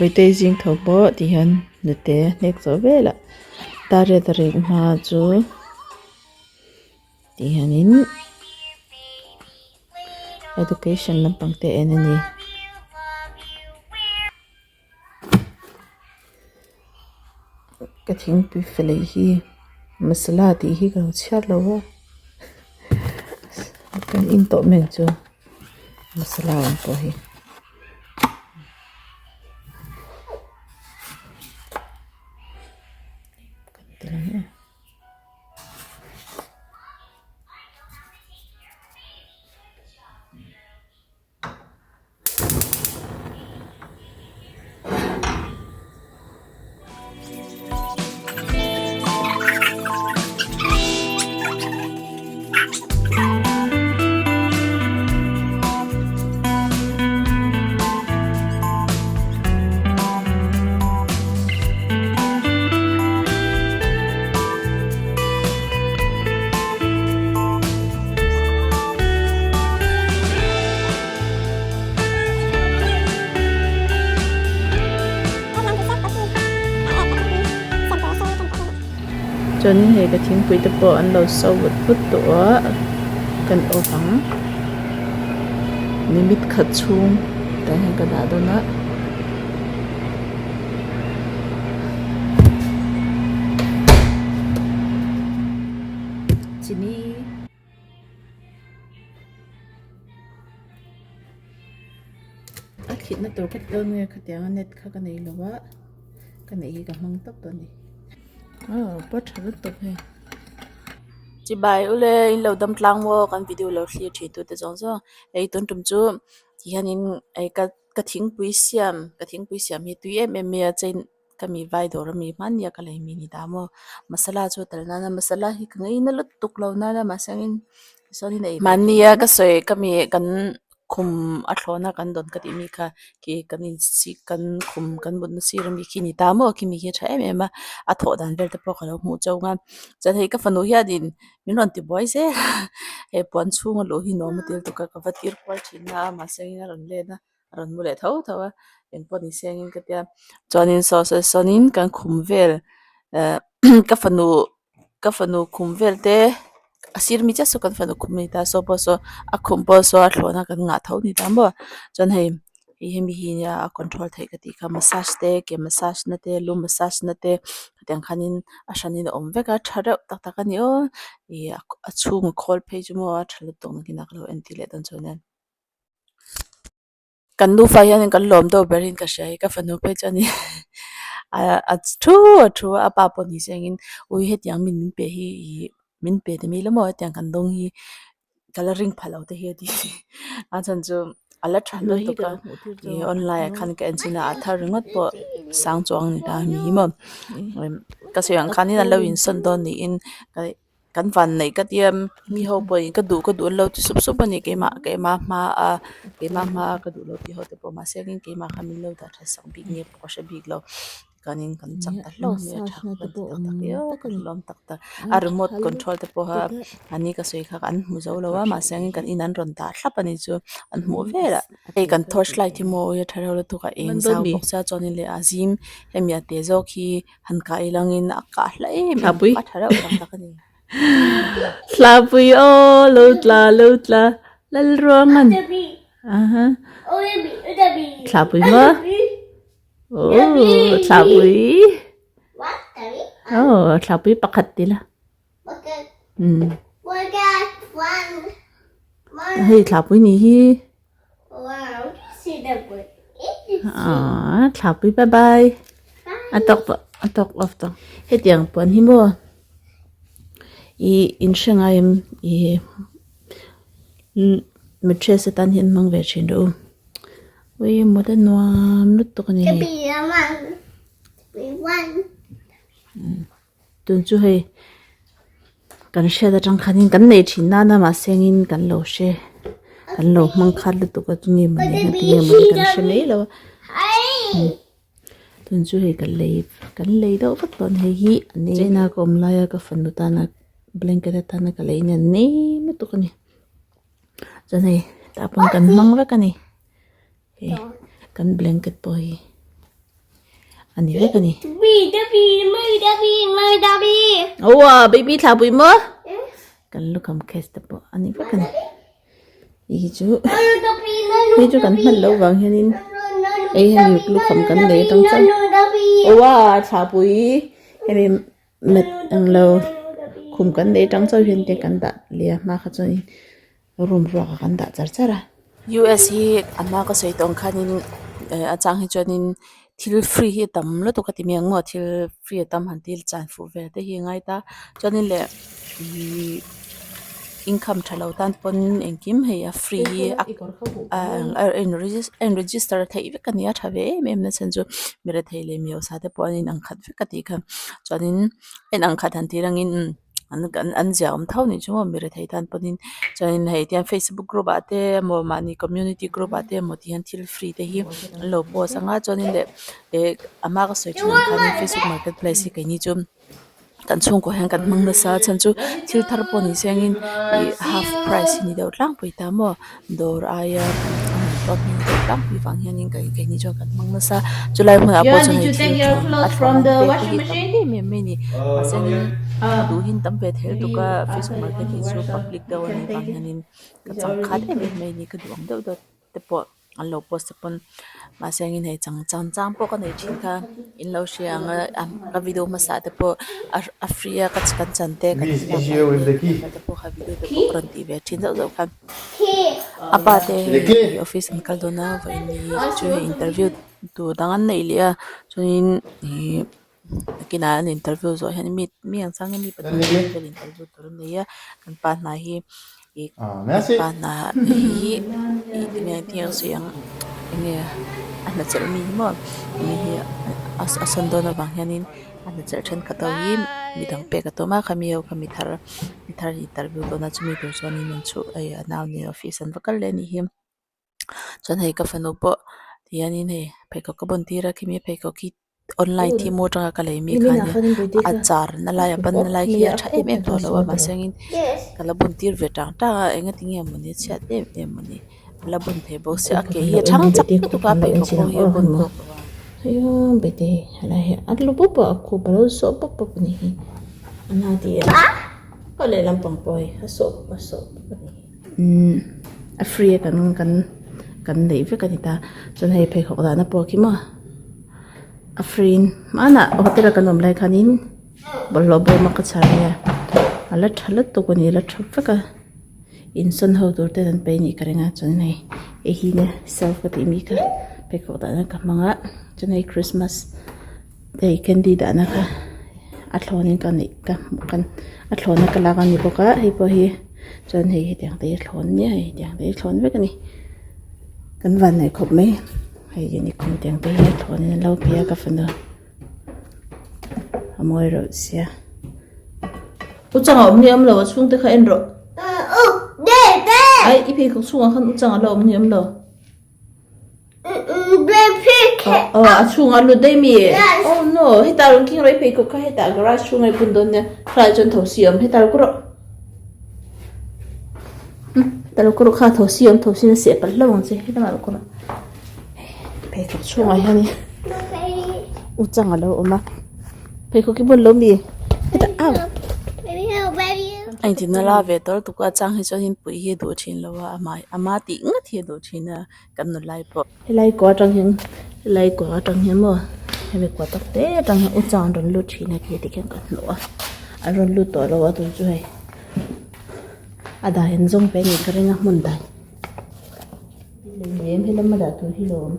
Bawihte zing tho pawh ti hian hnute a hnek zawh velah dar riat a rek hma chu ti hianin education lampang te en a ni. Ka thingpui felei hi masala tih hi ka lo chhiat lo a kan in tawh mai ang chu masala ang pawh hi. Chuanin hei ka thingpui te pawh an lo so vut vut tawh a kan off ang minute khat chhung tah hian ka dah dawn a. Chini. A khitna tur ka ti dawn nge khatianga net kha ka nei lo a ka neih hi ka hmang tawp tawh a ni aw pawh tha lutuk hei chibai ule in lo dam tlang maw kan video lo thlir thin tute zawng zawng hei tun tum chu ti hianin ei ka ka thingpui siam ka thingpui siam hi tui em em mai a chain ka mi vai dawr ami hmanni a ka lei mi ni ta maw masala chu a tel nana masala hi ka ngaina lutuk lo nana mahse angin sawn in ei mahni a ka sawi ka mi kan khum a thlawna kan dawn ka tih mi kha khi kan in si kan khum kan mutna sir ami khi ni ta maw khi mi hi a tha em em a a thawh dan vel te pawh ka lo hmuh chauh ang a chuan hei ka fanu hianin min rawn ti buai zel hei puan chhung a luh hi nuam a ti lutuk a ka va tir kual thin a mahse engin a rawn let a. a rawn mu leh tho tho a engpawh ni se angin ka tia chuanin saw saw sawnin kan khum vel ehh ka fanu ka fanu khum vel te a sir mi chiah saw kan fanu khum a ni ta saw pawh saw a khum pawh saw a thlawhna kan ngah tho a ni ta maw chuan hei hei hemi hi nia a control theih ka tih kha massage te ke massage na te lu massage na te hetiang khanin a hranin a awm vek a tha reuh tak tak a ni aw ih a chhung a khawl phei chu maw a tha lutuk nakin ah ka lo entir leh dawn chuan nia. Kan nufa hianin kan lawm deuh berin ka hria hi ka fanu phei chuan a thu a thu a pa pawh ni se engin ui hetiang min min pe hi ih min pe ta mila maw hetiang kan dawng hi ka la ring pha lo te hi a ti a chhan chu a la tha lutuk a ih online ah khan ka en chhin a a thar ringawt pawh sang chuang a ni ta a ni maw ka sawi ang khanin an lo insawn dawn niin Kan van neih ka tia mi ho pawhin ka duh ka duh an lo ti sup sup a ni keimah keimah hma a keimah hma a ka duh lo tih ho te pawh mahse engin keimah kha min lo dah that sak bik nge pawh ka hre bik lo chuanin kan chak ta hlauh mai a tha ka ti tak tak viau ka hlawm tak tak a remote control te pawha mahni ka sawi kha an hmu zo lo a mahse engin kan in an rawn dah thlap a ni chu an hmuh velah hei kan torch light hi maw a tha reuh lutuk a eng zau bawk sia chuanin leh a zim hemi a te zawk hi. Han kah ilangin a kah hla em em a tha reuh tak tak a ni. Hlapui aw lo tla lo tla lal ruangan aha thlapui maw aw thlapui aw thlapui pakhat ti la um hei thlapui ni hi ah thlapui bye bye a tawk tawh a tawk off tawh hetiang puan hi maw ih in hre ngai em ih mattress atan hian hmang ve thin rawh u ui mut a nuam lutuk a ni hei. Tun chu hei kan hriat atang khanin kan nei thin nana mahse engin kan lo hre kan lo hmang khat lutuk a chunge mawni a tinge mawni kan hre mai lo a tun chu hei kan lei kan lei deuh vek dawn hei hi a ni china ka awm laia ka fanu tana blanket atana ka lei nen nem lutuk a ni chuan hei tah pawn kan hmang vek a ni hei kan blanket pawh hi. a ni vek a ni. Aw baby thla pui maw kan lukham case te pawh a ni vek a ni hei hi chu hei chu kan hman loh vang hianin hei hi lukham kan nei atang chuan aw thla pui hemi mat ang lo khum kan nei atang chauh hian te kan dah leh a hma kha chuanin. Room ruak ah kan dah char char a. US hi a hma ka sawi tawh ang khanin eh a chang hi chuanin thil free hi a tam lutuk a ti mai ang maw thil free a tam han til chan fuh vel te hi a ngai ta chuanin leh ihh income tha lo tan pawn engkim hei a free hi a a in register theih vek a ni a tha ve em em na chhan chu mi rethei leh mi hausa te pawh an inang khat vek a tih kha chuanin a inang khat han tih rangin. An kan an ziah awm tho nih chu maw mi rethei tan pawhin chuanin hei tiang facebook group ah te emaw mahni community group ah te emaw ti hian thil free te hi an lo post ang a chuanin leh eh a hma ka sawi thin ang khanin facebook market place hi keini chu kan chhungkaw hian kan hmang nasa a chhan chu thil thar pawh ni sengin ih half price hi ni deuh tlangpui ta maw. Dawr aia deuh tlangpui vang hianin keini chuan kan hmang nasa chulai hmunah pawh chuan hei thil thawn a thawn an pek te hi tam em em mai a ni mahse a duhin tam ve thei lutuk a facebook market hi chu public deuh a nih vang hianin ka changkhat em em mai a ni ka duh ang deuh deuh te pawh an lo post te pawn mahse hei chang chang chang pawh ka nei thin kha in lo hria ang a ka video hmasa te pawh a free a ka kan chan te kan te pawh kha video te pawh ka rawn tih ve thin zauh zauh kha. A pa te hei office an kal dawn a vawiin ni chu hei interview tur dang an neih leh a chuanin ihh nakinah an interview zawh hian mi mi ang chang mi pahnih vel interview tur an nei a kan pa hna hi ih kan pa hna hi ih tinge tinge a sawi ang enge a hna chelh mi hi maw mi hi a sawn dawn avang hianin a hna chelh thenkhat ho hi midang pek a tum a khami ho kha mi thar. Mi thar interview dawn a chumi tur chuanin an chhuh hei a nau nen office an va kal leh a nih hi chuan hei ka fanu pawh tihianin hei pheikhawk ka bun tir a khimi pheikhawk hi online thil atanga ka lei mi kha a nia a char na lai a ban na lai khi a tha em em tawh lo a mahse angin ka la bun tir ve tang tang a engati nge mawni a chhiat em em mawni a la bun thei bawk sia a ke hi a thang chak lutuk a pheikhawk ho hi a bun tawk lo a. Umm a free a kan kan kan neih vek a ni ta chuan hei pheikhawk dahna pawh khi maw a free in hmanah hotel a kan awm lai khanin bawlhhlawh bawm a ka chhar mai a a la tha lutuk a ni a la tha vek a insawn ho tur ten an pe anih ka ring a chuan hei hei hi nia self ka tih mi kha pheikhawk dahna ka hmang a chuan hei christmas hei candy dahna kha a thlawnin ka neih ka hmuh kan a thlawna ka lak a ni bawk a hei pawh hi chuan hei hetiang te hi a thlawn nia hei hetiang te hi a thlawn vek a ni kan van nei khawp mai hei unicorn tiang te hi a thlawnin an lo pe a ka fanu a mawi reuh sia. U changa awm ni awm lo a chhungte kha en rawh. Ai i pheikhawk chhungah khan u changa la awm ni awm lo. Aw a chhungah lut daih mi? Oh no hetah rawn king rawh i pheikhawk kha hetah garage chhungah i bun dawn nia khalaiah chuan thosi a awm hetah lo ku rawh. Hetah lo ku rawh kha thosi a awm thosi in a seh palh hlauh ang che hetah lo ku rawh. Pheikhawk chhungah hianin u chang a lo awm a pheikhawk i bun lo mi hetah au. A intina la ve tawr tuk a chang hi chuan pui hi a duh thin lo a amah ama tih ngat hi a duh thin a kan nu lai pawh. Helai kua atang hian helai kua atang hian maw hemi kua tak te atang hian u chang an rawn lut thin a khi tikhian ka hmu a an rawn lut tawh lo a tun chu hei a dai an zawng ve a nih ka ring a hmun dai. Lem he lama dah tur hi lo awm.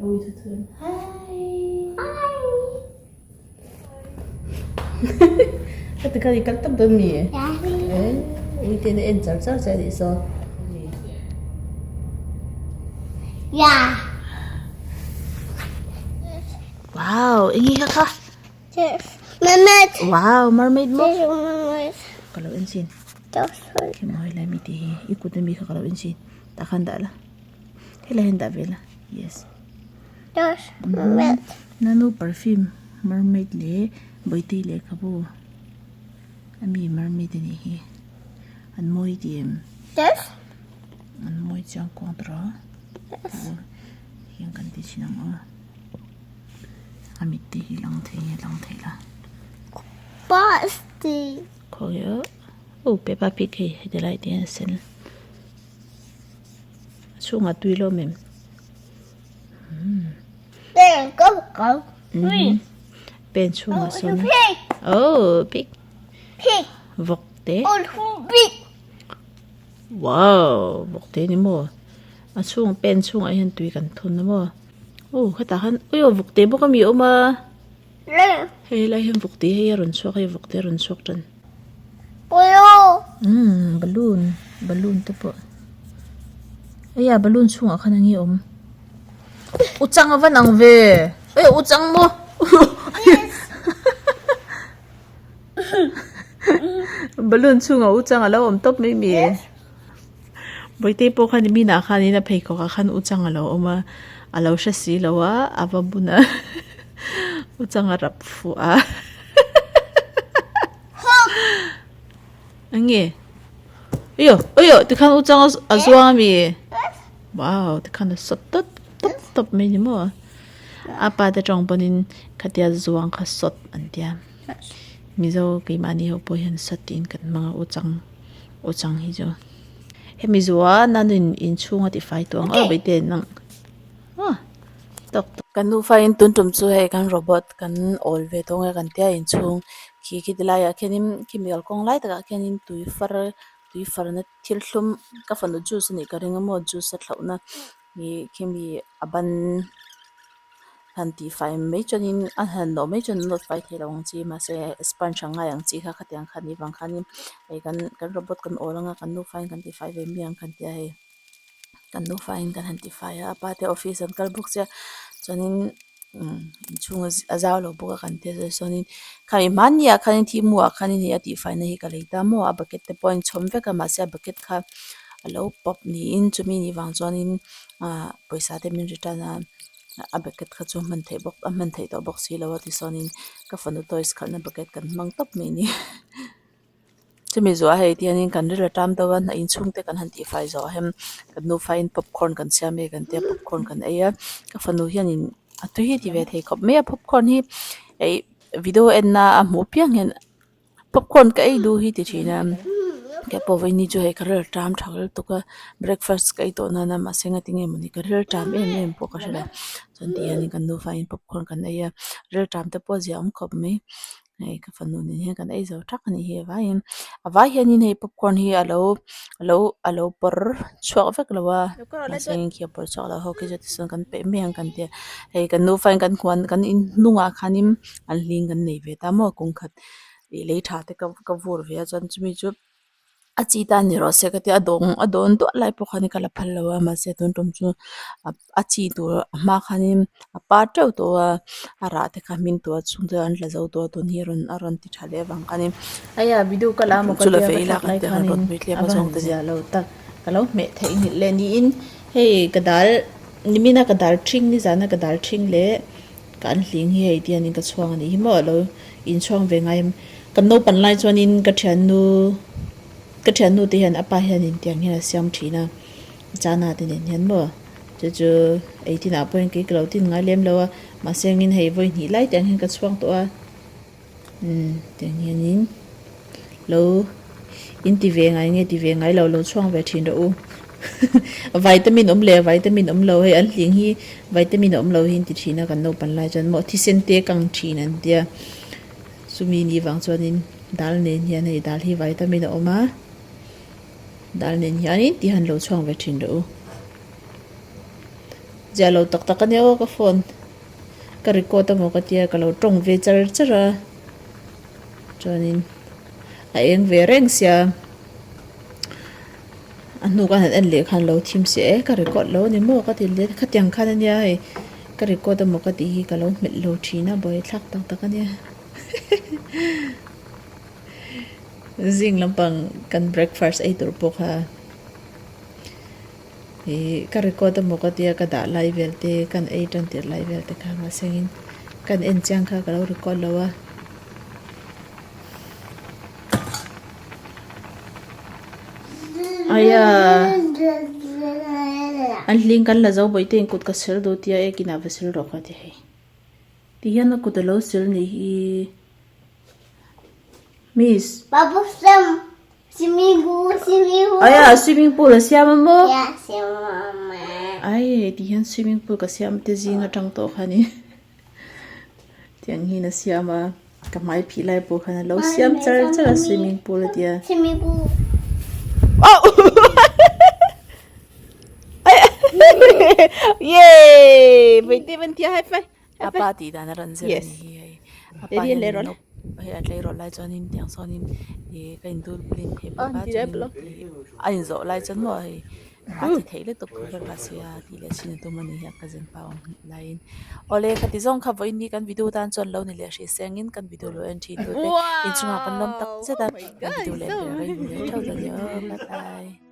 Ui thu thu. Hi. Ka ti kha i kal tak dawn mi? Eh, ui te na en char char che anih saw. Yeah. Wow, eng hi kha kha? Mermaid. Wow, mermaid maw? Mermaid. Ka lo en chin. Khi mawi lai mi tih hi i kut ami kha ka lo en chin. Tah khan dah la. Helai hian dah ve la. Yes. Mermaid. Nanu perfume mermaid leh Bawihtei lehkhabu ami mermaid a nih hi. An mawi ti em? Yes. An mawi chiang kuang tawh a. Yes. Hian kan ti chhin ang aw. A mit te hi lang thei nge lang thei la. Pasti. Khawi a oh Peppa Pig hei heti lai te hian a sen. A chhungah tui lawm em? Pen go go. Pen chhungah sawn. Oh pig. Pig. Vawk te. Oh pig. Wow vawk te ni maw? A chhung pen chhungah hian tui kan thun a maw? Aw hetah khan ui aw vawk te bawk a mi awm a. Hei helai hian vawk te hei a rawn chhuak hei vawk te a rawn chhuak tan. Umm balloon balloon te pawh eia balloon chhungah khan eng nge awm u chang a va nang ve ui u chang maw balloon chhungah u chang a lo awm tawp mai mi. Bawihte pawh khan min ah khanin a pheikhawk ah khan uchang a lo awm a, a lo hre si lo a, a va bun a uchang a rap fuh a eng nge ayo ayo tikhan uchang a zuang ami wow tikhan a sawt tawp tawp tawp mai ni maw a pa te tawng pawhin khatia zuang kha sawt an tia mizo keimahni ho pawh hian sawt tiin kan hmang a uchang. Aw chang hi chu hemi zuah a nanin inchhung a tifai tawh ang a beite nang ah tawk tawk. Kan nufa in tun tum chu hei kan robot kan awl ve tawh nge kan tia inchhung khi khi ti laiah khianin khimi kalkawng lai takah khianin tui far tui farna thil thlum ka fanu juice a nih ka ring a maw juice a thlauhna ih khimi a ban. Han tihfai mai chuanin a han nawh mai chuan an nawt fai thei lo ang chi mahse sponge ang ngai ang chi kha khatiang kha nih vang khanin hei kan kan robot kan awl anga kan nufa in kan tifai ve mai ang kan tia hei kan nufa in kan han tifai a a pa te office an kal bawk sia chuanin umm inchhung a zau lo bawk a kan tia chuanin khami hmanni ah khanin thil hmuh ah khanin hei a tihfai na hi ka lei ta maw a bucket te pawh a inchhawm vek a mahse a bucket kha a lo pawp niin chumi nih vang chuanin ah pawisa te min return a. A bucket kha chu hman theih bawk a hman theih tawh bawk si lo a tichuanin ka fanu toys khalhna bucket kan hmang tawp mai a ni chumi zuah hei tihianin kan ril a tam deuh a hnah inchhung te kan han tihfai zawh hem kan nufa in popcorn kan siam e kan tia popcorn kan ei a ka fanu hianin a tui hi ti ve thei khawp mai a popcorn hi eih video en na a hmuh piang hian. Popcorn ka ei duh hi ti thin a kei pawh vawiin ni chu hei ka rel ṭam ṭha lutuk a breakfast ka ei tawh nana mahse ngatinge mawni ka rel ṭam em em pawh ka hre lo chuan ti hianin kan nufa in popcorn kan ei a rel ṭam te pawh a ziah awm khawp mai hei ka fanu nen hian kan ei zo ṭhak a nih hi a vaiin a vai hianin hei popcorn hi a lo a lo a lo pawr chhuak vek lo a mahse khi a pawr chhuak lo ho khi chu tichuan kan peih mai ang kan tia hei kan nufa in kan huan kan in hnungah khanin an hling kan nei ve ta maw kawng khat. Ih lei tha te ka vur ve a chuan chumi chu a chi tan ni rawh se ka tia a dawng a dawn duah lai pawh khan ka la phal lo a mahse tun tum chu a chi tur a hma khanin a par teuh tawh a a rah te kha hmin tawh a chhung te an tla zo tawh a tun hi a rawn a rawn ti tha leh avang khanin Aya video ka la amaw ka chu la tia ve ka ila thlak kan lai tia kan khanin rawn hmui tlem a a va zawng han te ni. zia lo tak ka lo hmeh theih nghilh leh niin hei ka dal nimina ka dal ṭhing nizana ka dal ṭhing leh Ka an hling hi hei tianin ka chhuang a nih hi maw a lo inchhuang ve ngai em. Kan naupan lai chuanin ka thiannu ka thiannu te hian a pa hianin tiang hian a siam thin a chana te nen hian maw chu chu ei tinah pawhin kei ka lo tin ngai lem lo a mahse engin hei vawi hnih lai tiang hian ka chhuang tawh a umm tiang hianin lo in ti ve ngai nge ti ve ngai lo lo chhuang ve thin rawh u vitamin awm leh vitamin awm lo hei an hling hi vitamin a awm lo hi an ti thin a kan naupan lai chuan maw thisen te kang thin an tia chumi ni vang chuanin dal nen hian hei dal hi vitamin a awm a dal nen hianin ti han lo chhuang ve thin rawh u ziah lo tak tak ania aw ka phone ka record amaw ka tia ka lo tawng ve char char a. Chuanin a eng ve reng sia a hnu khan han en leh khan lo thim si e ka record lo a ni maw ka ti let khatiang khan ania hei ka record emaw ka tih hi ka lo hmelh lo thin a buaithlak tak tak ania zing lampang kan breakfast ei tur pawh kha ih ka record emaw ka tia ka dah lai vel te kan ei tan tirh lai vel te kha mahse engin kan en chiang kha ka lo record lo a. Aya. An hling kan la zo bawih te in kut ka sil duh tia e kinah va sil rawh kha ti hei. Ti hian a kut a lo sil ni hi. Miss. Babu sam swimming pool swimming pool. Aya swimming pool a siam a maw? Ya siam a. Ai ti hian swimming pool ka siam te zing atang tawh kha ni. Tiang hian a siam a. Ka hmai phih lai pawh khan a lo siam char char a swimming pool a tia. Swimming pool. Oh! Yay! Vaite van tia high five. A pa tih dan a rawn zir a ni hi hei. A pa hian in nawp hei a tleirawl lai chuanin tiang sawnin ih ka indul bulin thei bawk a chuanin ih a inzawh lai chuan maw hei a ti theih lutuk vel kha sia tih leh chhin a tum a ni hi a cousin pa awm laiin. Awle khati zawng kha vawiin ni kan video tan chuan lo ni leh hrih sengin kan video lo en thin tute inchungah kan lawm tak zet a kan video leh ber a inhmu leh theuh ta nia aw bye bye.